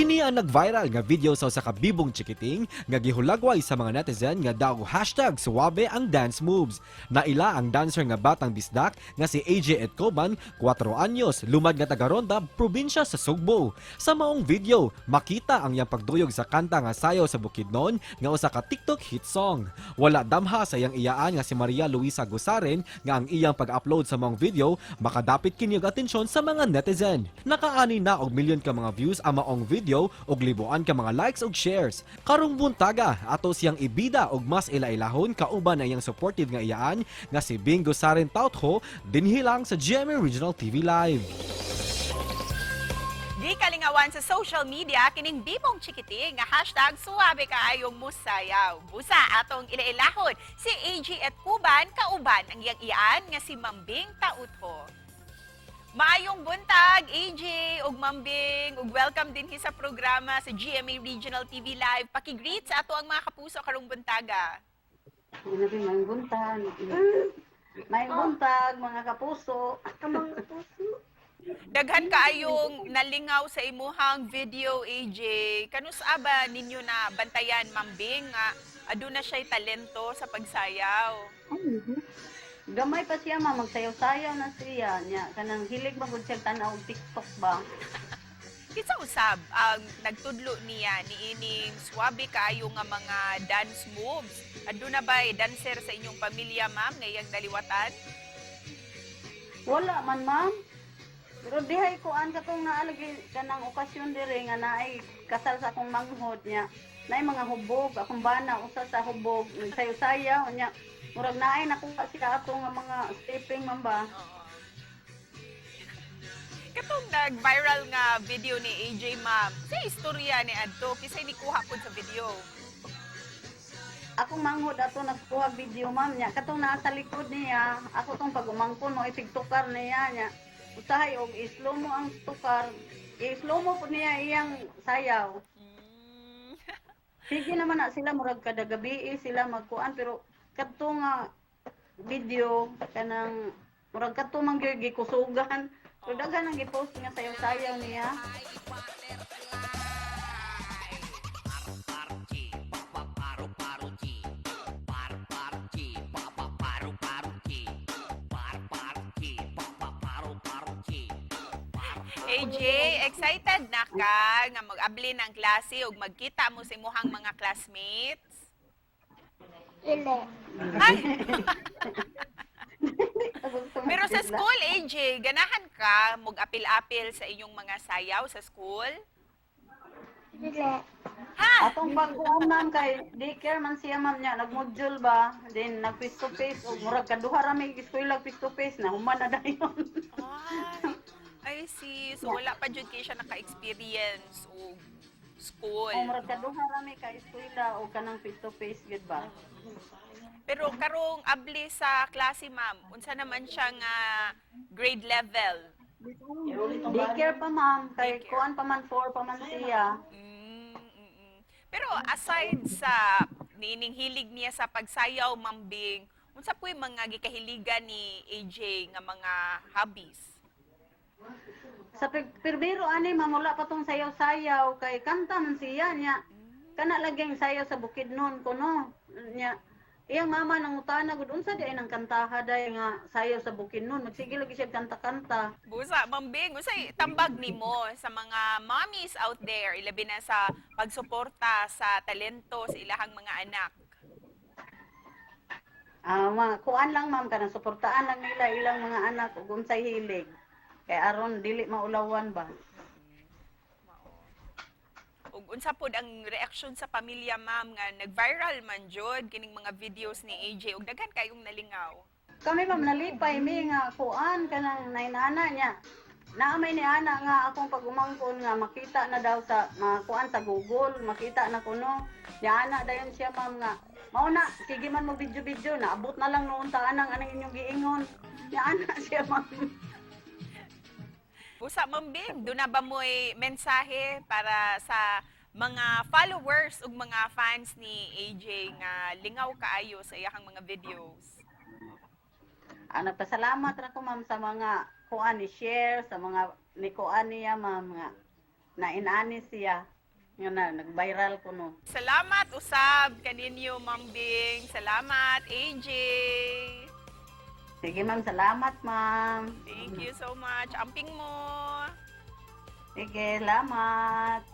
Kini ang nag-viral nga video sa usa ka bibong chikiting nga gihulagway sa mga netizen nga daw #suwabe ang dance moves. Naila ang dancer nga batang bisdak nga si AJ Etcoban, 4 anyos, lumad nga taga Ronda, probinsya sa Sugbo. Sa maong video, makita ang iyang pagduyog sa kanta nga Sayaw sa Bukidnon nga usa ka TikTok hit song. Wala damha sa iyang iyaan nga si Maria Luisa Gusaren nga ang iyang pag-upload sa maong video makadapit kini og atensyon sa mga netizen. Nakaani na og milyon ka mga views ang maong video ug libuan ka mga likes ug shares. Karong buntaga ato siyang ibida og mas ila-ilahon kauban ang iyang supportive nga iyaan nga si Bing Gusaren Tautho, dinhi lang sa GMA Regional TV Live. Gikalingawan sa social media kining bibong chikiting nga #suwabe kaayong musayaw. Busa, atong ilailahon si AJ at Kuban kauban ang iyang iyaan nga si Mambing Tautho. Maayong buntag, AJ ug Mambing, ug welcome dinhi sa programa sa GMA Regional TV Live. Paki-greet sa ato ang mga kapuso karong buntaga. Ano rin, maayong buntag. Maayong buntag, mga kapuso. Daghan kaayong nalingaw sa imuhang video, AJ. Kanus-a ba ninyo na bantayan, Mambing, nga aduna siya'y talento sa pagsayaw? Gamay pa siya, ma, magsayaw-sayaw na siya. Nya, kanang hilig ba gud siya tan-aw og TikTok ba? Kinsa usab ang nagtudlo niya niining swabe kaayo nga mga dance moves? Aduna ba'y dancer sa inyong pamilya, ma'am, nga iyang naliwatan? Wala man, ma'am. Pero dihay kuan katong naalagi kanang okasyon dire nga naay kasal sa akong manghod niya. Naay mga hubog, akong bana usa sa hubog, nagsayaw-sayaw niya. Murag naay nakuha siya ato nga mga stepping man ba. Oo. Katong nag-viral nga video ni AJ, ma'am, sa istorya ni adto, kinsay nikuha pud sa video? Akong manghod ato nagkuha video, ma'am, niya. Katong nasa likod niya, ako tong pag-umangkon mo isigtukar niya niya. Usahay og i-slow mo ang tukar, i-slow mo pud niya iyang sayaw. Sige naman na sila, murag kada gabi sila magkuan, pero kadto nga video kanang murag kadto man gyud gikusugan. Pero daghan ang gipost nga sayaw-sayaw niya. AJ, excited na ka nga mag-abli ng klase ug magkita mo sa imuhang mga classmates? Dili. Ay, Gusto pero sa magkita. school, AJ, ganahan ka mag-apil-apil sa inyong mga sayaw sa school? Dili. Ha? Atong pagkuan, ma'am, kay daycare man siya, ma'am, niya nagmodule ba, then nag face to face ug murag kaduha ra may eskwela face to face na human na dayon. Ay, I see. So wala pa jud kay siya naka-experience og school. O murag kaduha ra may ka eskwela o kanang face to face gyud ba. Pero karong abli sa klase, ma'am, unsa naman siya nga grade level? Daycare pa, ma'am, kay Daycare. kuan pa man, 4 pa man siya. Pero aside sa niining hilig niya sa pagsayaw, Mambing, unsa po'y mga gikahiligan ni AJ nga mga hobbies? Sa pirbiro ani, ma'am, wala pa tong sayaw-sayaw kay kanta man siya niya. Kana laging Sayaw sa Bukidnon kuno niya. Iyang mama nangutana gud unsa di ay nang kantaha day nga Sayaw sa Bukidnon, magsige lagi siya kanta-kanta. Busa, Mambing, unsay tambag nimo sa mga mommies out there, ilabi na sa pagsuporta sa talento sa ilahang mga anak? Ah, mga kuan lang, ma'am, kanang suportaan lang nila ilang mga anak ug unsay hilig. Kay aron dili maulawan ba. Mao. Ug unsa pod ang reaksyon sa pamilya, ma'am, nga nag-viral man jud kining mga videos ni AJ ug daghan kayong nalingaw? Kami, ma'am, nalipay mi nga kuan kanang nainana niya. Naamay ni ana nga akong pag-umangkon nga makita na daw sa mga kuan sa Google, makita na kuno. Niya ana dayon siya, ma'am, nga mao na sige man mo video-video, naabot na lang noon ta anang anang inyong giingon. Niya ana siya, ma'am. Busa, Mambing, duna ba mo'y mensahe para sa mga followers ug mga fans ni AJ nga lingaw kaayo sa iyahang mga videos? Ah, nagpasalamat ra ko, ma'am, sa mga kuan ni share, sa mga ni kuan niya, ma'am, nga Na inani siya. Nga na nag-viral kuno. Salamat usab kaninyo, Mambing. Salamat, AJ. Sige ma'am, salamat ma'am. Thank you so much. Amping mo. Sige, salamat.